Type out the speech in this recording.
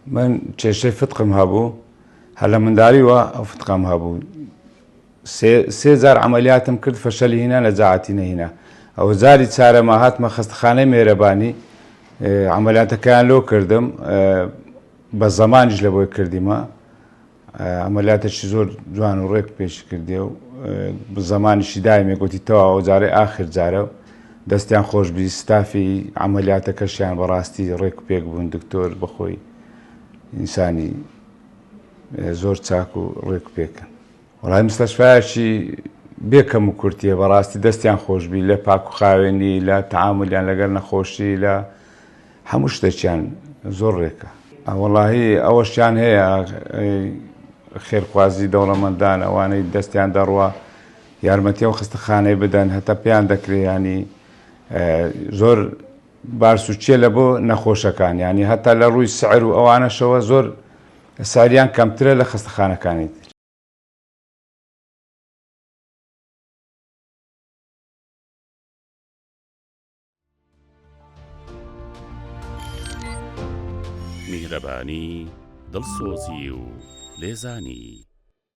من کێشەی فتقم هەبوو هەر لە منداریوە ئەو فتقەم هەبوو سێ جار عەمەلیاتم کرد فەشەلی هینا نەجاعەتی نەهینا ئەوە جاری چارەمە هاتمە خەستەخانەی مێرەبانی عەمەلیاتەکەیان لۆ کردم بە زەمانیش لە بۆی کردیمە عەمەلیاتێکی زۆر جوان و ڕێک پێش کردێ و زەمانیشی دایمێ گوتی تەواوە جارێ ئاخر جارە و دەستیان خۆشبی ستافی عەمەلیاتەکەشیان بەڕاستی ڕێک و پێک بوون دکتۆر بەخۆی ئینسانی زۆر چاک و ڕێک و پێکن. وەڵای مستەشفایەکی بێ کەم و کورتیە بەڕاستی دەستیان خۆشبی لە پاک و خاوێنی لە تەعامولیان لەگەر نەخۆشی لە هەموو شتێکیان زۆر ڕێکە. وەڵاهی ئەوەشیان هەیە خێرخوازی دەوڵەمەندان ئەوانەی دەستیان دەڕوا یارمەتی ئەو خەستەخانەی بدەن هەتا پێیان دەکرێ ینی زۆر بارسوچیە لە بۆ نەخۆشەکان ینی هەتا لە ڕووی سعر و ئەوانەشەوە زۆر سعریان کەمترە لە خەستەخانەکانی تر. میهرەبانی، دڵسۆزی و لێزانی.